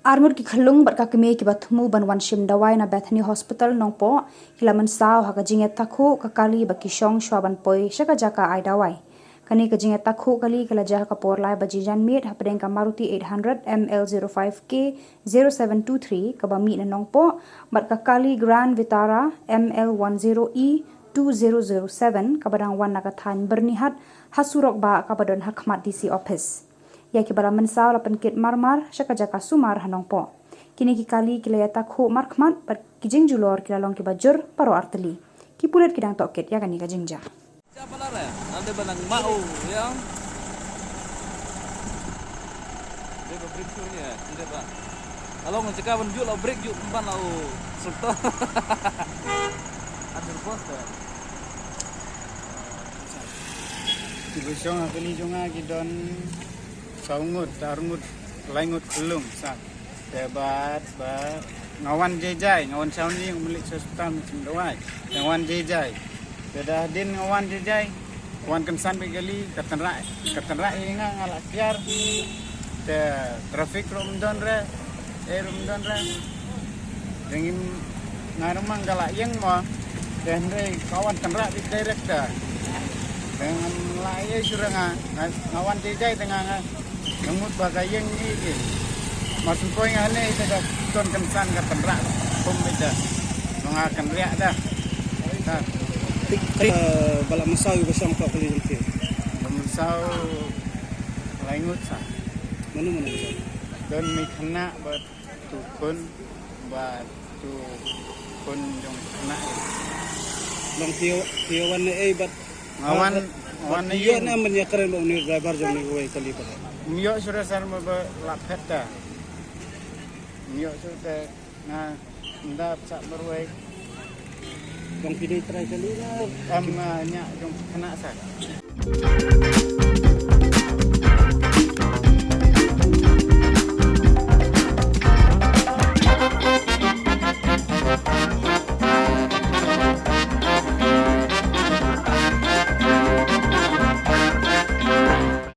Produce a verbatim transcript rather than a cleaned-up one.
Arngut ki khyllung bad ka kmie kiba thmu ban wan shim dawai na Bethany Hospital Nongpoh ki la mynsaw ha ka jingïatakhuh ka kali ba ki shong shwa ban poi sha ka jaka ai dawai. Kane ka jingïatakhuh kali ka la jia ha ka por lai baje janmiet hapdeng ka Maruti eight hundred M L zero five K zero seven two three kaba mih na Nongpoh bad ka kali Grand Vitara M L one zero E two zero zero seven kaba dang wan na ka thaiñ Byrnihat ha surok ba kaba don ha khmat D C office. Ïa kiba la mynsaw la pynkit marmar sha ka jaka sumar ha Nongpoh. Kine ki kali ki la ïatakhuh markhmat bad ki jingjulor ki la long kiba jur baroh artylli. Ki pulit ki dang tohkit ïa kane ka jingjia. Siapa lah re? Ande banang mau ya. Dia ba break tu ni eh. Ande ba. Along cakap ban juk lah break juk ban lah oh. Serta. Ande bos eh. Ki bosong aku ni jonga ki don saungut, arngut, laingut khyllung sa. Te bad ba nga wan jai jai, nga wan sauni, nga mlik sostam chim dawai. Te nga wan jai jai. Te da din nga wan jai jai, wan kynsan bad kali, ka tynrak, ka tynrak ïa nga nga la kiar. Te traffic ruh ym don re, eh ruh ym don re. Dang im nga ruh mang ka la ïeng mo. Te hynrei ka wan tynrak bad direct da. Dang la ïa shuh re nga, nga wan jai jai te nga nga. Nga mut ba ka ïeng ni ki. Mar shu poi nga ne te ka ton kynsan ka tynrak. Pum bad da. Nga kynriah da. Ka. Tik, eh, ba la mynsaw ïa ka shong ka kali jong phi. Ba mynsaw laingut sa. Mano mano mynsaw? Don mi khynnah bad tu khun bad tu khun jong khynnah. Long phi, phi wan ne ei bad Nga wan, nga wan ïa ïa na men ïa kren ba uni driver jong ni wei kali ba. Ym ïoh shuh re sar ba la phet da. Ym ïoh shuh te nga ndap sa marwei. Jong phi dei trai kali na. Em nga nya jong khynnah sa.